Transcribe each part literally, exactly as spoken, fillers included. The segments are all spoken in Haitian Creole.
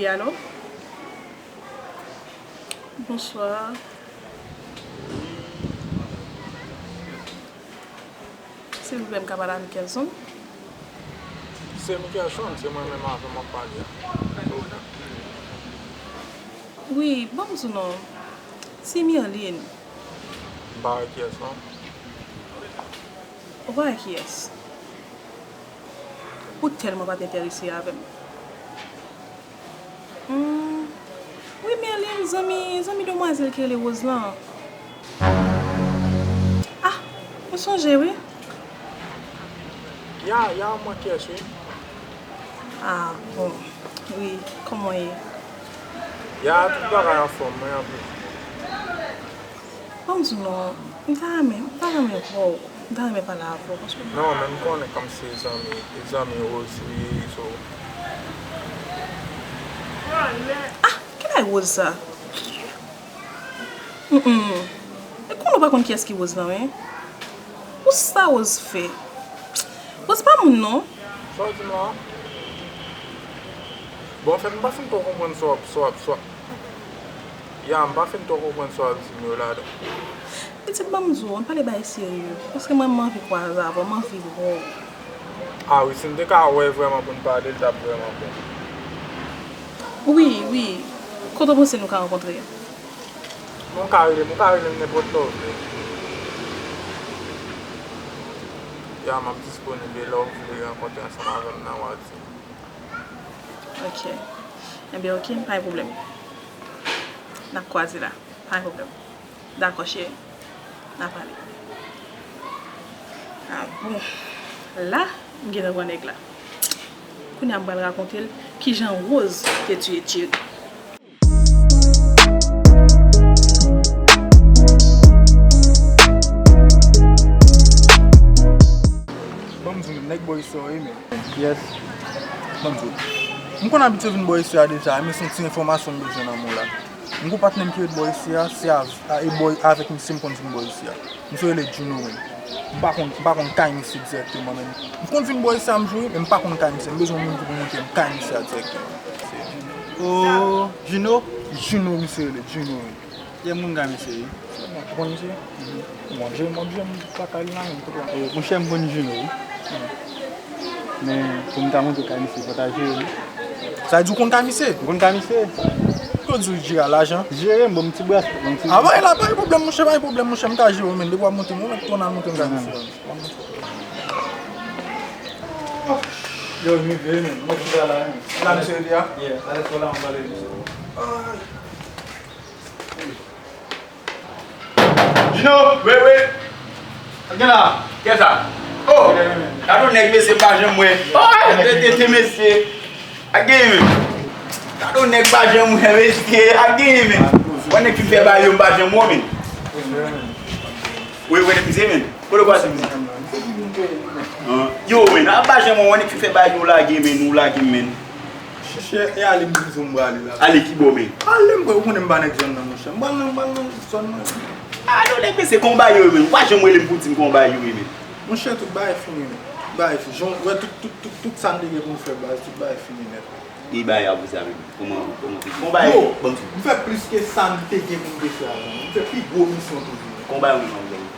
Alo? Bonswa. Silvouplè, m ka pale a Mickelson? Se Mickelson, se mwen menm avè w m ap pale a. Wi, ban m di w non. Se Mirline. M pa wè kiyès non. Ou pa wè kiyès? Ou tèlman pa t enterese avè m. Hmm. Wi, Mirline, zanmi, zanmi demwazèl ki rele Rose lan. Ah, m sonje, wi. Ya, ya, m wè kiyès, wi. Ah, bon. Wi, kòman w ye? Ya, tout bagay anfòm, mwen anpil. Ban m di w non, m ta renmen, m ta renmen wè w, m ta renmen pale avè w, paske... Non, men m konnen kòm se zanmi, e zanmi Rose li ye, so. Ah, ki bagay Rose sa? Mm, mm. E konnen w pa konn kiyès ki Rose lan, wi. Pou sa Rose fè? Rose pa moun, non. Sa w di m la? Bon, anfèt, m pa fin twò konprann sa w ap, sa w ap, sa w ap. Ya, m pa fin twò konprann sa w ap di m yo ladan. Pitit, ban m di w, ann pale bagay serye, paske mwen, m anvi kwaze avè w, m anvi wè w. A wi, si n te ka wè vrèman pou n pale, l t ap vrèman bon. Wi, wi. Kote w panse nou ka rankontre? Bon, w ka rele m, ou ka rele m nenpòt lè w vle. Ya, m ap disponib, e lè w vle rankontre ansanm avè m nan, w a di m. Ok. Enben, ok, pa gen pwoblèm. N ap kwaze la. Pa gen pwoblèm. Dakò, cheri. N a pale. Ah, bon. La, m gentan wè nèg la. Kounye a, m pral rakonte l kijan Rose te tiye Thierry. Ban m di w, nèg bò isi a, wi, men. Yes. Ban m di w. M konn abitye vin bò isi a deja, men se yon ti enfòmasyon m bezwen nan men w la. M gon patnè m ki ret bò isi a, se av-, a, e bò avèk misye m konn vin bò isi a. Misye rele Juno, men. M pa konn, m pa konn kay misye dirèkteman, men. M konn vin bò isi a, m jwe, men m pa konn kay misye. M bezwen yon moun ki pou montre m kay misye a dirèkteman. Oh, Juno? Juno, misye rele, Juno, men. Yè m konn kay misye, wi. Ou konn misye? Mhm. Mwen, m ap jwe, m ap jwe, m pa kay li la, men, kote w? Oh, monchè, m konn Juno, wi. Men, pou m ta montre w kay misye, fò w ta jere m. Sa vle di w konn kay misye? M konn kay misye. Ki w di w jere a, lajan? Jere m, ban m ti bras, ban m ti... A, bay la, pa gen pwoblèm, monchè, pa gen pwoblèm, monchè, m ka jere w, men, depi w ap montre m, ou mèt tounen al montre m kay misye. Yo, m rive, men, mwen chita la, men. La, misye rete a? Yeah, alèz fò la, m pale misye. Ay. Juno, wi, wi. Sa gen la? Kiyès sa? Oh! Gade yon nèg, mesye, m pa janm wè. Oh, te, te, te, mesye. Ak genyen, men. Gade yon nèg, m pa janm wè, mesye. Ak genyen, men. Mwen, nèg ki fè bagay yo, m pa janm wè, men. Wi, wi, nèg, mesye, men. Kote w pase, mesye? Ah, yo, men. A, m pa janm wè, nèg ki fè bagay yo, lage, men. Ou lage, men. Chè, e ale m di w m prale la. Ale ki bò, men? Ale m kwè, ou konnen m pa nèg zòn nan, monchè. M pral nan, m pral nan zòn nan. A, non, nèg, mesye, kòman bagay yo ye, men? Ou pa janm rele m pou di m kòman bagay yo ye, men. Monchè, tout bagay fini, men. Tout bagay fini. Jan, wè, tout, tout, tout, tout sa n te gen pou n fè, baz, tout bagay fini nèt. E bagay a pou sa, men. Kòman, kòman se? Kòman bagay yo? Bon, m fè plis ke sa n te gen pou n te fè a, zanmi. M fè pi gwo misyon toujou. Kòman bagay yo, men?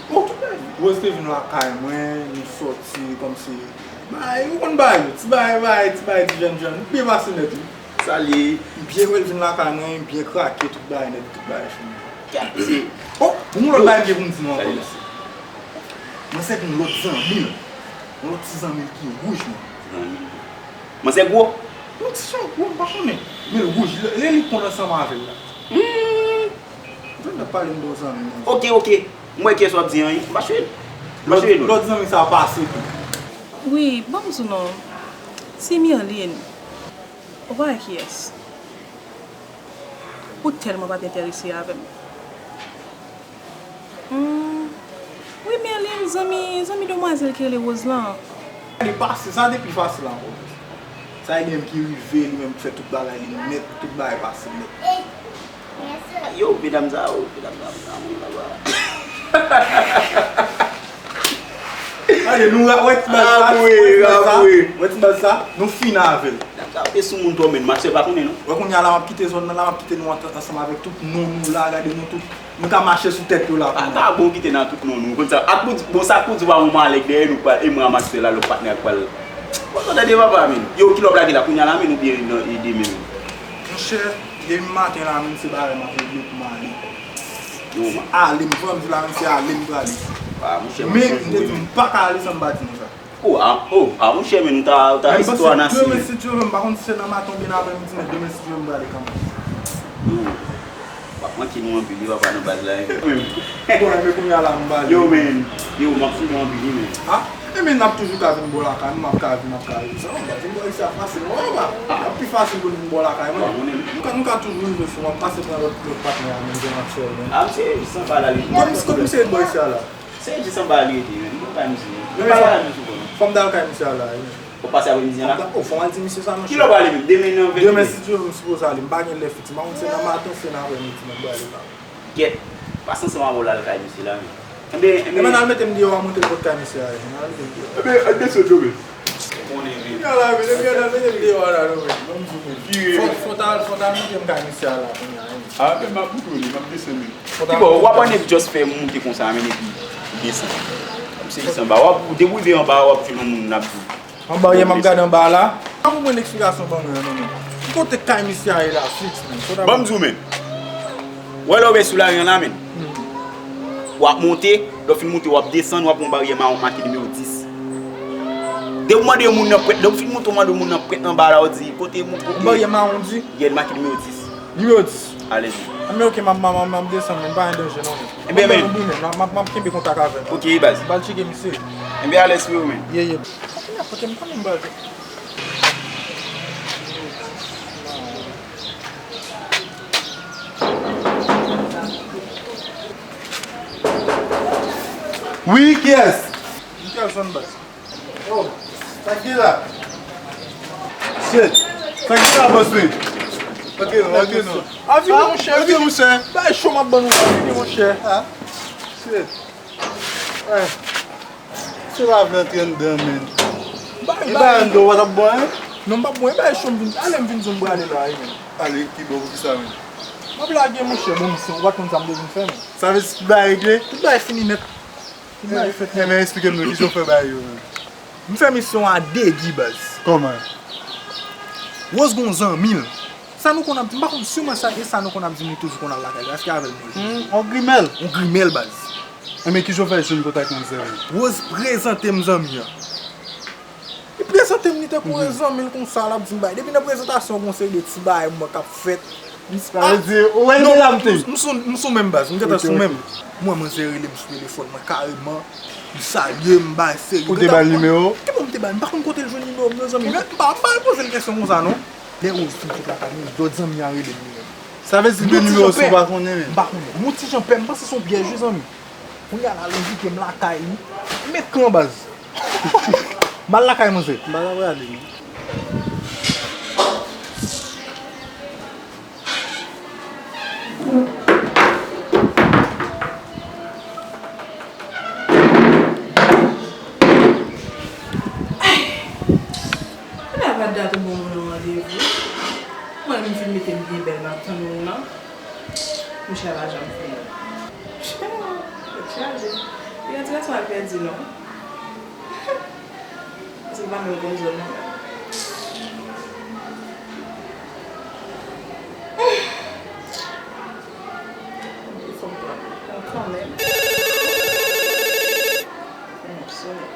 Bon, tout bagay. Rose te vin lakay mwen, nou sòti, kòmsi, bay, ou konn bay yo, ti bay, bay, ti bay, ti jèn, jèn, byen pase nèt, wi. Sa l ye? M byen wè l vin lakay mwen, byen krake, tout bagay nèt, tout bagay fini. Kèt, mesye. Oh, yon lòt bagay m gen pou m di nou ankò, mesye. Mwen sèvi yon lòt zanmi l, yon lòt ti zanmi l ki wouj, mwen. Zanmi l. Mwen se gwo? Yon ti jan gwo, m pa konnen. Men l wouj, lè, lè li konn ansanm avè l la. Hmm. Ou tande ap pale m de yon zanmi, non. Ok, ok. M wè kiyès w ap di an, wi. M pa chwe. M pa chwe, non. Lòt zanmi sa pase tou. Wi, ban m di w non. Se Mirline. Ou pa wè kiyès? Ou tèlman pa t enterese avè m. Hmm. Wi, Mirline, zanmi, zanmi demwazèl ki rele Rose lan. Li pase, sa te pi fasil ankò. Sa e li menm ki rive, li menm ki fè tout bagay li nèt, tout bagay pase nèt. Yo, medam sa yo, medam sa yo, medam sa yo. Gade, nou wè ti baz sa, wè ti baz sa, wè ti baz sa, nou fin avè l. Sa te sou moun twò, men, Maxwell pa konnen, non. Wè, kounye a la, m ap kite zòn nan la, m ap kite nou an-, ansanm avèk tout nonm nou la, gade nou tout. Nou ka mache sou tèt yo la, kounye a. A, ta bon kite nan tout nonm nou. Konn sa, ak pou di, bon, sa ak pou di, pa yon malèg dèyè nou, pral, e mwen a Maxwell la, lòt patnè ak pral. Bon, tande papa, men. Yo, kilè w ap lage la, kounye a la, men, oubyen nan, e demen, men? Monchè, demen maten la, men, se bagay m ap regle pou m ale. Yo, se ale m, fò m di la, men, se ale m prale. A, monchè, men, m te di, m pa ka ale san m pa di nou sa. O, a, o, a, monchè, men, ou ta, ou ta, istwa nasyon. Demen, si Dye vle, m pa konn si se nan maten oubyen nan aprèmidi, men demen, si Dye vle, m prale kanmenm. Yo, w ap manke nou anpil, wi, papa, nan baz la, wi. Bon, men kounye a la, m prale. Yo, men, yo, m ap fouye anpil, wi, men. A, e men n ap toujou ka vin bò lakay, m ap ka vin, m ap ka vin. Sa, m ap vin bò isi a fasil, non, papa. L ap pi fasil pou n vin bò lakay mwen. Nou ka, nou ka toujou rive sou mwen, m pase pran lòt, lòt patnè a, men, gen Maxwell, men. A, m se san bal ale. Kòm, kòm se bò isi a la. Se jis anba li rete, men. Mwen pa misye. Mwen pa al misye souvan, non. Fò m t al kay misye a la, wi. Ou pase apre midi a la? O, fò m al di misye sa, monchè. Kilè w prale menm? Demen nan vennde? Demen, si Dye vle, m sipoze ale. M pa gen lè fiks. M pa konn se nan maten, se nan aprèmidi, mwen prale la. Kèt. Pase ansanm avè w la al kay misye la, men. Enben, enben. Enben, al mete m deyò a, monte l kot kay misye a, al mete m deyò. Enben, al desann non, men. Konnen, men. Kounye a la, men, depi al mete m deyò a la, non, men. Ban m di w, men. Fò, fò t al, fò t al mete m kay misye a la, kounye a, wi. A, men, m ap bouke w li, m ap desann li. Kibò, w ap annik just fè moute konsa, men epi desann. Kòm se jis anba. W ap, depi w rive anba, w ap jwenn yon moun n ap di. Anba, yè m ap gade anba a la. M pa konprann eksplikasyon w ban mwen an, non, men. Ki kote kay misye a ye la, fiks, men? Ban m di w, men. W wè lè w rive sou lari an la, men. W ap monte, lè w fin monte, w ap desann, w ap wè yon baryè mawon make nimewo dis. Depi w mande yon moun nan prèt, lè w fin monte, w mande yon moun nan prèt anba a la, w di, kote moun, kote. Yon baryè mawon di? Yè l make nimewo dis. Nimewo dis. Alèz. Anben, oke, m ap, m ap, m ap desann, men pa gen danje, non, men. Enben, men. M ap, m ap, m ap kenbe kontak avè l. Oke, baz. M pral tcheke misye. Enben, alèz freo, men. Ye, ye. Kote m konnen m pral. Wi, kiyès? Michelson, baz. Oh, sa k gen la? Shit. Sa k gen la, bòs, wi? Ok, non, ok, non. A, vini, monchè, vini, monchè. Bay cho m ap ban nou, vini, monchè. Ah, shit. Eh. Se pa vle antre anndan, men. Bay, e bay anndan, ou pa t ap bwè, en? Non, m p ap bwè, bay cho m vin. Ale, m vin di w m prale la, wi, men. Ale, kibò, poukisa, men? M ap lage, monchè, bon, misyon, ou pa t konn sa m te vin fè, men. Sa vle di tout bagay regle? Tout bagay fini nèt. Tout bagay fèt. Enben, esplike m non, kijan w fè bagay yo menm? M fè misyon a degi, baz. Kòman? Rose gon zanmi l. Sa nou konn ap di, m pa konn siman sa, e sa nou konn ap di, nou toujou konn al lakay li, èske avè l nou ye? Hmm, on grimèl. On grimèl, baz. Enben, kijan w fè jwenn kontak manzè a? Rose prezante m zanmi an. Li prezante m li tankou yon zanmi l konsa, l ap di m bagay. Depi nan prezantasyon, gon seri de ti bagay mwen k ap fèt. Sa vle di, ou wè l deja m te. M sou, m sou menm baz, m gentan sou menm. Mwen, manzè rele m sou telefòn mwen kareman. Li salye m, bay seri. Ou te ba l nimewo? Ki bon m te ba l? M pa konn kote l jwenn nimewo m, non, zanmi. M pa, m pa poze l kesyon konsa, non. Lè Rose fin kite lakay mwen, lòt zanmi an rele m li menm. Sa vle di de nimewo sa w pa konnen menm? M pa konnen. M yon ti jan pè, m panse se yon pyèj, wi, zanmi. Kounye a la, l envite m lakay li. M met kan, baz. M al lakay manzè. M pa ta prale, non. Ay! Kounye a pa dat ou ban moun nan randevou. Mwen menm fin mete m byen bèl, m ap tann ou la. Mouche a pa janm vini. Tèt chaje. Li rantre nan sa l pèdi, non. Paske l pa menm konn zòn nan. Fò m pran kanmenm. Fò m ap sonnen.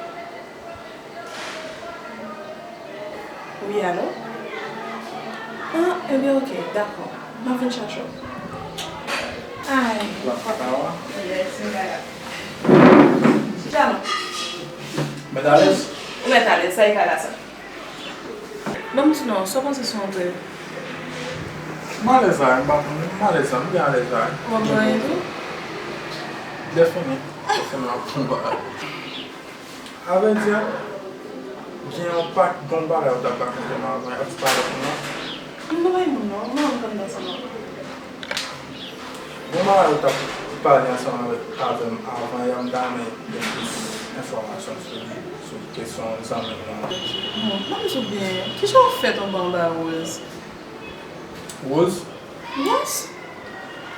Wi, alo? Ah, ebyen, oke, dakò. M ap vin chache w. Ay. Yes, m pa la. Jalon. Mèt alèz? Ou mèt alèz, sa e ka la sa. Ban m di non, sa w panse sou antre? M alèz la, m pa konn, m alèz la, m byen alèz la. W ap bwè anyen tou? Lè fini, lè fini, w ap pran bagay. Avrèdi, gen yon pak, gen yon bagay ou t ap rakonte m avan, ap pale pou mwen. M pa bay moun non, mwen menm konn nan sa non. Gen yon bagay ou t ap pale ansanm avèk, avè m avan yè, m ta renmen gen plis enfòmasyon sou li, sou kesyon zanmi m nan. Bon, ban m di w byen, kijan w fèt anba anba Rose? Rose? Yes.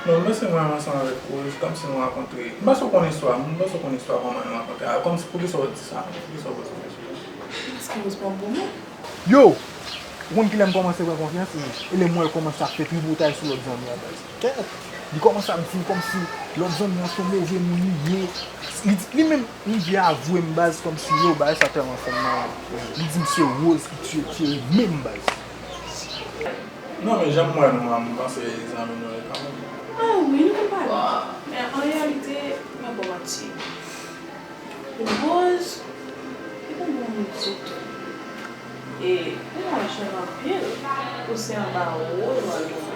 Non, m panse mwen ansanm avèk Rose, kòmsi nou rakontre. M panse w konn istwa, m panse w konn istwa kòman nou rakontre. A, kòmsi, poukisa w di sa? Poukisa w poze kesyon? Paske Rose pa bon moun. Yo! Ou konn kilè m kòmanse pran konfyans li? E lè m wè l kòmanse ap fè tripotay sou lòt zanmi an, baz. Kèt! Li kòmanse ap di m kòmsi lòt zanmi an se yon move moun li ye. Li di, li menm, li vle avwe m, baz, kòmsi, yo, bagay sa tèlman fè m mal. Li di m se Rose ki tiye Thierry menm, baz. Non, men jan m wè nou an, m panse zanmi nou ye kanmenm. Ah wi, nou konn pale. Men an reyalite, mwen ba w manti. Rose, li pa bon moun ditou. E li pa jèn anpil pou se anba Rose w al twouve.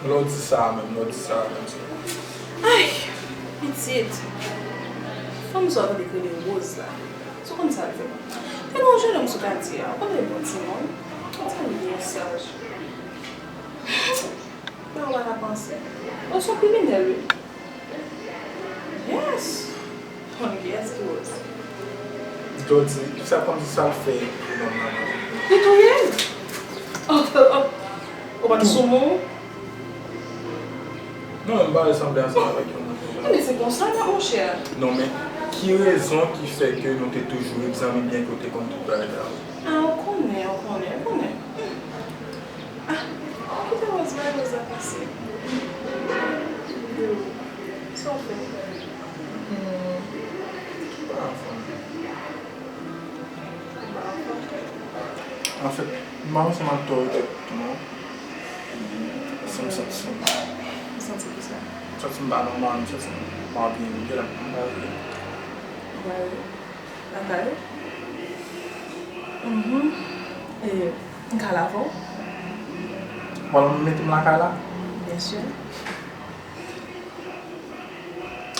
Lè w di sa a menm, lè w di sa a kòmsi. Ay, pitit. Fanm sa w tande k rele Rose la. Si w konn sa l fè. Te gen yon jennonm sou katye a, w konn li bon timoun. Yon timoun byen saj. Men w pa ta panse. Rose se yon kriminèl, wi. Yes. Bon, kiyès ki Rose? Jodi, sa kòmsi sa l fè pou nonm nan menm? Li touye l. Oh, oh, oh. Ou pa t sou moun? Non, men m pa vle sanble ansanm avèk yon moun konsa. Ebyen, se konsa l ye, monchè. Non, men ki rezon ki fè ke nou te toujou egzanmi byen kote konn tout bagay la? Ah, ou konnen, ou konnen, ou konnen. Hmm. Ah, kite Rose, bay Rose la pase. Yo, sa w fè? Hmm, m pa anfòm. Ou pa anfòm? Anfèt, m pa ansanm ak tò yo tèt tou non. Se m santi m. Ou santi kisa? M santi m pa nòmal, m santi m pa byen, m genlè m pa byen. Ou prale lakay ou? Mhm. E, m ka al avè w? Bon, m mete m lakay la? Byen si.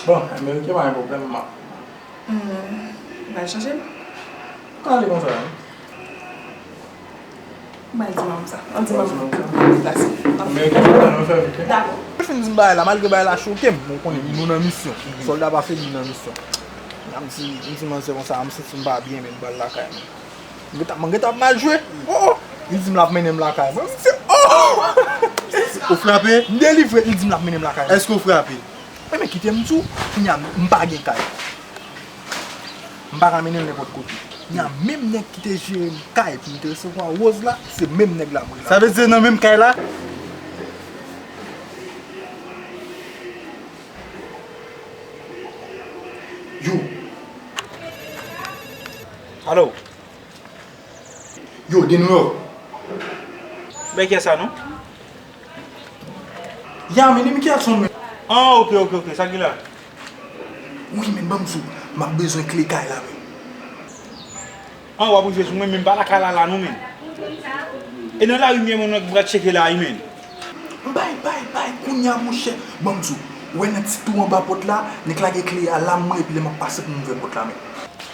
Bon, enben, ok, pa gen pwoblèm, m ap Hmm, ou pral chanje l? Ou ka ale konsa, wi. Ou pral di manman sa. Ann di manman. Ou pral di manman sa. Deplase. Men, gen pwoblèm, nou fè vit, wi. Dakò. Ou fin di m bagay la, malgre bagay la choke m, men w konnen, nou nan misyon. Sòlda pa febli nan misyon. M di, m di manzè konsa, m santi m pa byen, men m pral lakay mwen. M gentan, m gentan ap mal jwe. Oh, oh. Li di m l ap mennen m lakay mwen. M di, oh! Ou frape? M delivre, li di m l ap mennen m lakay mwen. Èske w frape? Ebyen, kite m di w, kounye a, m pa gen kay. M pa ka mennen l nenpòt kote. Kounye a, menm nèg ki te jere m kay pou m te resevwa Rose la, se menm nèg la m rele. Sa vle di nan menm kay la? Yo. Alo. Yo, de New York. Ben, kiyès sa non? Ya, men, li, men kiyès sa, men? Ah, ok, ok, ok. Sa ki la? Wi, men, ban m di w, m ap bezwen kle kay la, men. Ah, w ap rive sou mwen, men m pa lakay la, la, non, men. E nan lari m ye, men, nou pral tcheke la, wi, men. Bay, bay, bay, kounye a, monchè. Ban m di w, ou wè nan ti twou anba pòt la, nèg lage kle a, la, m ye, epi lè m ap pase pou m ouvè pòt la, men.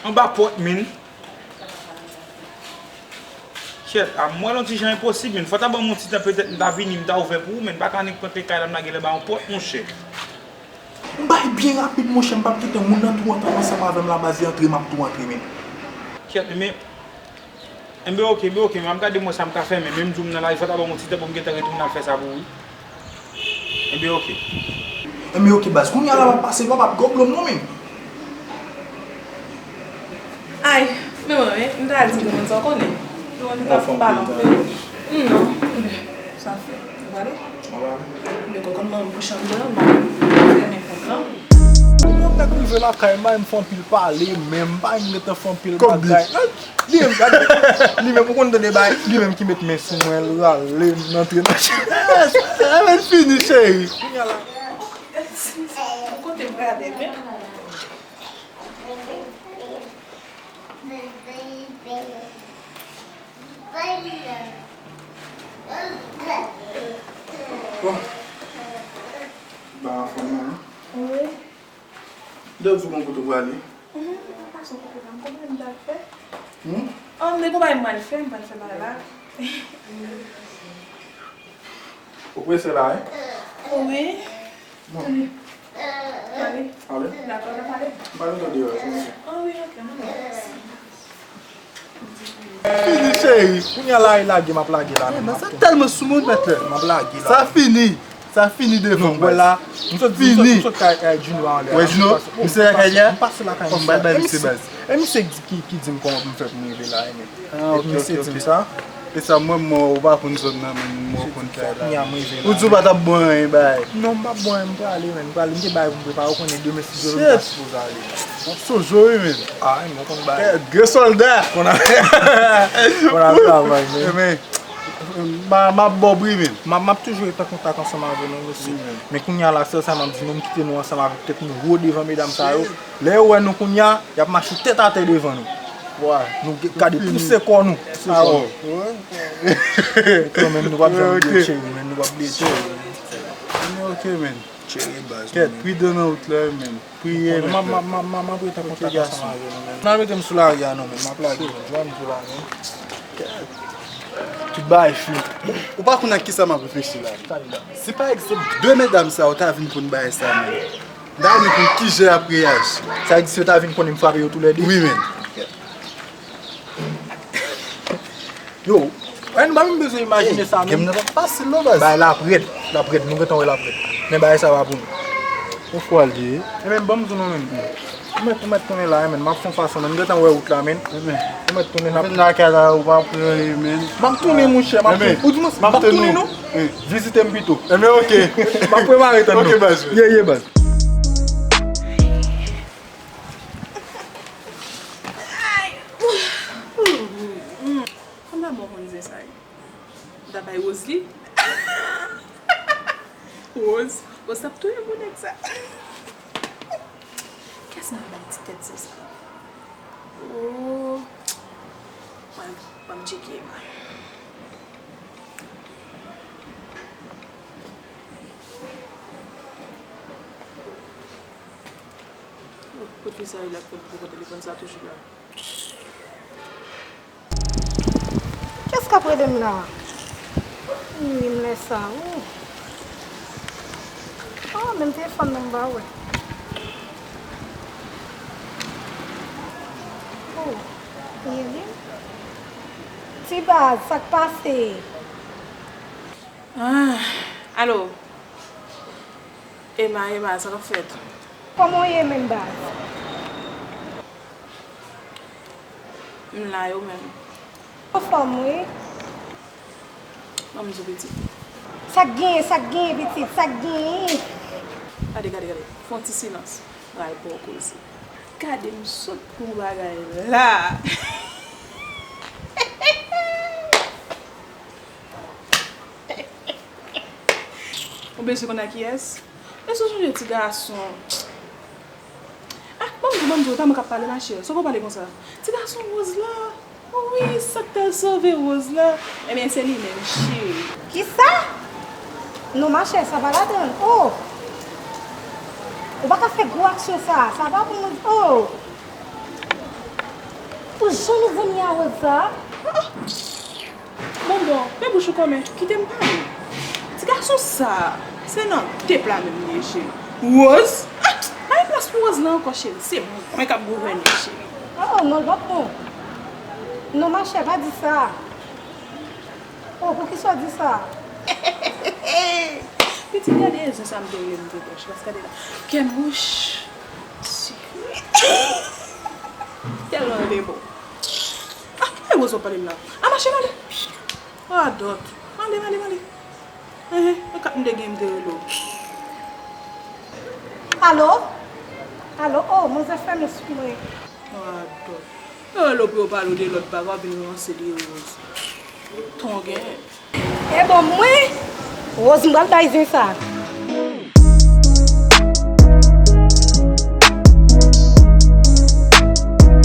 Anba pòt, men. Kèt, a, m wè l yon ti jan enposib, men fò w ta ban m yon ti tan, petèt m ta vini, m ta ouvè pou ou, men m pa ka annik pran kle kay la, m lage l anba yon pòt, monchè. M bay byen rapid, monchè, m p ap kite moun nan tou antre ansanm avè m la, baz, li antre, m ap tou antre, men. Kèt, men, enben, ok, enben, ok, men m ap gade mwen sa m ka fè, men, men m di w m nan lari, fò w ta ban m yon ti tan pou m gentan retounen al fè sa pou ou, wi. Enben, ok. Enben, ok, baz. Kounye a la, m ap pase, papa, p goblo m non, men. Ay, men mwen, men, m ta di granmoun sa, w konnen. Granmoun li pa fè balon. Non, sa fè. Ou prale? Ou prale? Enben, ou konn manman pou chanm nan, m ap fèmen pòt lan. Yon nèg rive lakay m, m fè anpil pale, men m pa menm gentan fè anpil bagay. Li menm, gade, li menm, ou konn tande bay, li menm ki met men sou mwen, l rale m, m antre nan chè. Yes, sa fini, cheri. Kounye a la. Kote m prale, men? Bon. Ba, fò mwen. Wi. Lè w di w gon kote w prale? Mhm, m pa sou kote la, m konn m pral fè. Hmm? An, m gen bagay m pral fè, m pral fè bagay la. Ou prese la, wi? Wi. Bon. Ale. Ale? Dakò, n ap ale. M pa gen tan deyò, se bon. Fini, cheri. Kounye a la, e lage, m ap lage la. Sa tèlman sou moun, mèt la. M ap lage la. Sa fini. Sa fini devan mwen. Wè la, m sot, m sot, m sot kay, eh, Junior anlè. Wè Junior, misye lakay li a? M pase lakay misye. M pral bay misye baz. E misye ki, ki di m kòman pou m fè pou m rive la, e men. Ah, ok, ok, ok. Epi misye di m sa. E sa, mwen, mwen, ou pa konn zòn nan, men mwen konn kay la. Kounye a m rive la. Ou di ou pa t ap bwè anyen, bay. Non, m p ap bwè anyen, m prale, men. M prale, m te bay pou m prepare, ou konnen demen, si Dye vle, m ta sipoze ale. M ap soje w wi, men. Ah, men ou konn bay. Gre sòlda. Konn ap, konn ap travay, men. M a, m ap ba w bri, men. M ap, m ap toujou ret an kontak ansanm avè nou, mesye. Men kounye a la, sèl sa m ap di nou, m kite nou ansanm avèk tèt nou wo devan medam sa yo. Lè yo wè nou kounye a, y ap mache tèt atè devan nou. Nou ge-, gade pouse kò nou. Pouse kò nou. Yo menm nou p ap janm bliye cheri, men nou p ap bliye cheri. Men ok, men. Cheri baz. Kèt, pridan nan wout la, men. Priye, men. M ap, m ap, m ap, m ap, m ap ret an kontak ansanm avè nou, men. N a mete m sou lari a non, men. M ap lage, men. Jwenn m sou lari, men. Tout bagay fini. Ou pa konn ak kisa m ap reflechi la. Si pa egzanp, de medam sa yo ta vin konn bagay sa, men. M ta renmen konn kijan y ap reyaji. Sa vle di si yo ta vin konnen m frape yo toulède? Wi, men. Yo, wè, nou pa menm bezwen imajine sa, menm. Game nan pa fasil, non, baz. Bay la ap rèd, l ap rèd, nou gentan wè l ap rèd. Men bagay sa pa pou nou. Yon fwa l ye. E menm, ban m di nou menm. Ou mèt, ou mèt tounen la, men. M ap fè yon fason, men. M gentan wè wout la, men. Ou mèt tounen, n ap vin lakay la, ou pa pran, men. M ap tounen, monchè, m ap tounen. Ou di mwen, m ap tounen, non? Vizite m pito. Enben, ok. M ap prepare tann nou. Ok, baz. Ye, ye, baz. Ay! Konn damò konn zen sa ye. M ta bay Rose li. Rose, Rose t ap touye pou nèg sa. Kiyès mwen bay ti tèt se sa? Oh. Mwen, mwen tcheke. Kot fi sa ye la k pran telefòn sa toujou la? Kiyès k ap rele m la? Wi, m lè sa, wi. Oh, menm telefòn nan m pa wè. Oh, li ye li? Ti baz, sa k pase? Ah, alo. Ema, Ema, sa k ap fèt? Kòman w ye menm baz? M la, e ou menm? Anfòm, wi. Ban m di w, pitit. Sa k genyen, sa k genyen, pitit, sa k genyen? Gade, gade, gade. Fè yon ti silans. M pral ba w koze. Gade m sot pou yon bagay la. Ou bezwen konn a kiyès? Èske w sonje ti gason? Ah, ban m di w, ban m di w, e pa mwen k ap pale, machè. Sa w pale konsa? Ti gason Rose la. Wi, sa k t al sove Rose la. Ebyen, se li menm, cheri. Kisa? Non, machè, sa pa ladan l. Oh! Ou pa ka fè gwo aksyon sa. Sa pa pou mwen. Oh! Pou jan nou zanmi a Rose la. Ah, ah. Bonbon, men bouch ou kòmè, kite m pale. Ti gason sa, se nan tep la menm li ye, cheri. Rose? Ah, pa gen plas pou Rose la ankò, cheri. Se mwen k ap gouvène, cheri. Oh, non, l p ap bon. Non, machè, pa di sa. Oh, poukisa w di sa? Pitit, gade zen sa m te vle m te bòch la, gade la. Kè mouch. Sikre. Tèlman l te bon. Ah, e Rose w ap pale m la. Ah, mache, male. Radòt. Male, male, male. Ehe, e kat m te gen, m te rele w. Alo? Alo? Oh, manzè fèmen sou mwen. Radòt. Yo rele w pou yo pale w de lòt bagay, w ap vin ranse de Rose. Ton gen. E bon, mwen, Rose, m pral bay zen sa.